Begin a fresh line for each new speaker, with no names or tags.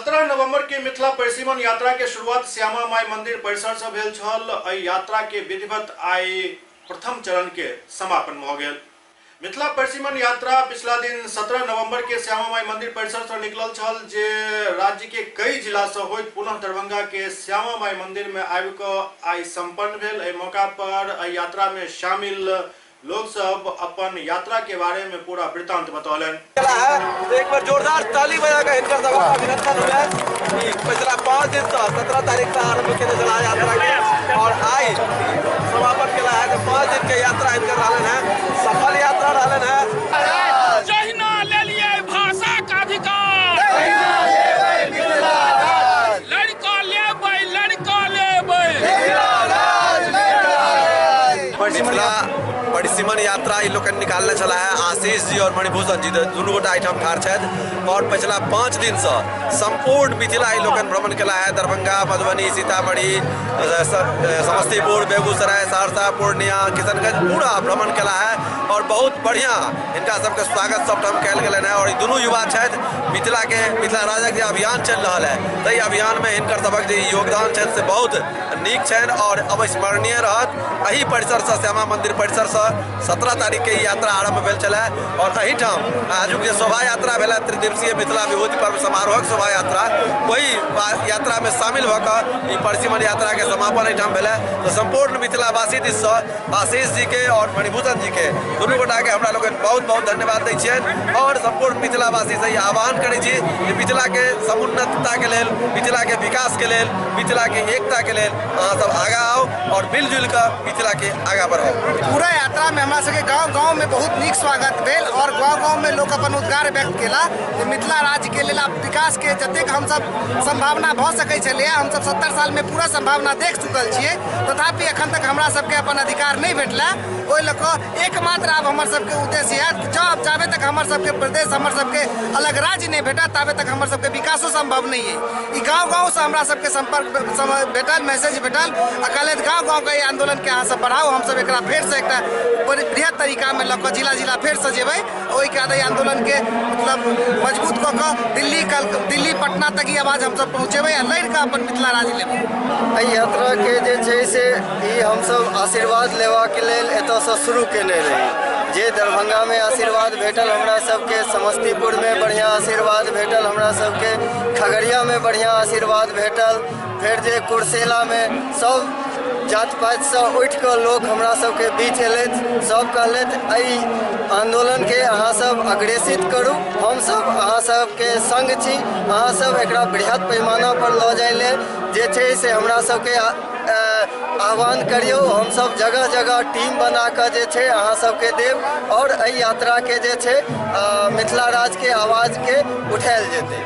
17 नवंबर के मिथिला परिसीमन यात्रा के शुरुआत श्यामा माई मंदिर परिसर से भेल छल। एहि यात्रा के विधिवत आई प्रथम चरण के समापन भ गेल। मिथिला परिसीमन यात्रा पिछला दिन 17 नवंबर के श्यामा माई मंदिर परिसर से निकलल छल, जे राज्य के कई जिला से होइत पुनः दरभंगा के श्यामा माई मंदिर में आबि कऽ आई संपन्न भेल। एहि मौका पर एहि यात्रा में शामिल लोग सब अपन यात्रा के बारे में पूरा वृत्तांत बतौलन।
एक बार जोरदार ताली बजाकर हिनकर सबक अभिनंदन हुए कि पिछला 5 दिन से 17 तारीख से आरंभ केने छलाह यात्रा के और आई समापन केला है। तो 5 दिन के यात्रा हिनकर रहलन है, सफल यात्रा रहलन है।
जहिना लेलिए भाषा का अधिकार, तहिना लेबै मिथिला राज। लड़का लेबै, लड़का लेबै
मिथिला राज, मिथिला राज।
मिथिला परिसीमन यात्रा ई लोकनि निकालने छलाह है आशीष जी और मणिभूषण जी, दुनू गोटा एहिठाम ठाढ़ छथि और पिछला 5 दिन से संपूर्ण मिथिला ई लोकनि भ्रमण केला है। दरभंगा, मधुबनी, सीतामढ़ी, समस्तीपुर, बेगूसराय, सहरसा, पूर्णिया, किशनगंज पूरा भ्रमण केला है और बहुत बढ़िया हिनका सबके स्वागत सबठाम कयल गेलनि है। और ई दुनू युवा छथि, मिथिला के मिथिला राज्यक जे अभियान चलि रहल है ताहि अभियान में हिनकर सबक जे योगदान छनि से बहुत नीक छनि और अविस्मरणीय रहत। एहि परिसरसँ श्यामा मंदिर परिसरसँ 17 तारीख के यात्रा आरंभ भेल छलै और एहिठाम आजुक जे शोभा यात्रा भेल त्रिदिवसीय मिथिला विभूति पर्व समारोहक शोभा यात्रा, ओहि यात्रा में शामिल भऽ कऽ ई परिसीमन यात्रा के समापन एहिठाम भेलै। तो संपूर्ण मिथिलावासी दिससँ आशीष जी के और मणिभूषण जी के दुनू गोटाके हमरा लोकनि बहुत बहुत धन्यवाद दै छियनि और संपूर्ण मिथिलावासी से ई आह्वान करै छी जे मिथिला के समुन्नतता के लेल, मिथिला के विकास के लेल, मिथिला के एकता के लेल अहाँ सब आगाँ आउ और मिलजुल कऽ मिथिला के आगाँ बढ़ाउ।
पूरा यात्रा में हमरा सबके गाँव गाँव में बहुत नीक स्वागत भेल और गाँव गाँव में लोग अपन उद्गार व्यक्त केला जे मिथिला राज्य के लेल आब विकास के जतेक हमसब संभावना भऽ सकै छलै, हमसब 70 साल में पूरा संभावना देख चुकल छियै, तथापि एखन तक हमरा सबके अपन अधिकार नहि भेटला। ओहि लऽ कऽ एकमात्र आब हमर सबके उद्देश्य इएह, जब जाबे तक हमर सबके प्रदेश, हमर सबके अलग राज्य नहि भेटत ताबे तक हमर सबके विकासो संभव नहि अइ। ई गाँव गाँवसँ हमरा सबके संपर्क भेटल, मैसेज भेटल आ कहलथि गाँव गाँवके एहि आन्दोलनके अहाँ सब बढ़ाउ, हमसब एकरा फेरसँ एकटा बृहद तरीकामे लऽ कऽ जिला जिला फेरसँ जेबै। ओहिके बाद एहि आन्दोलनके मतलब मजबूत कऽ कऽ दिल्ली पटना तक ई आवाज हमसब पहुँचेबै आ लड़ि कऽ अपन मिथिला राज्य लेबै।
एहि यात्राके जे छै से ई हमसब आशीर्वाद लेबाके लेल एतऽसँ शुरू केने रही। जे दरभंगामे आशीर्वाद भेटल हमरा सबके, समस्तीपुरमे बढ़िआँ आशीर्वाद भेटल हमरा सबके, खगड़ियामे बढ़िआँ आशीर्वाद भेटल, फेर जे कुर्सेलामे सब जात पातसँ उठि कऽ लोक हमरा सबके बीच एलथि, सब कहलथि एहि आन्दोलनके अहाँ सब अग्रेषित करू, हमसब अहाँ सबके सङ्ग छी, अहाँ सब एकरा बृहद पैमाना पर लऽ जाइ लेल जे छै से हमरा सबके आह्वान करियौ। हमसब जगह जगह टीम बना कऽ जे छै अहाँ सबके देब और एहि यात्राके जे छै मिथिला राज्यके आवाजके उठायल जेतै।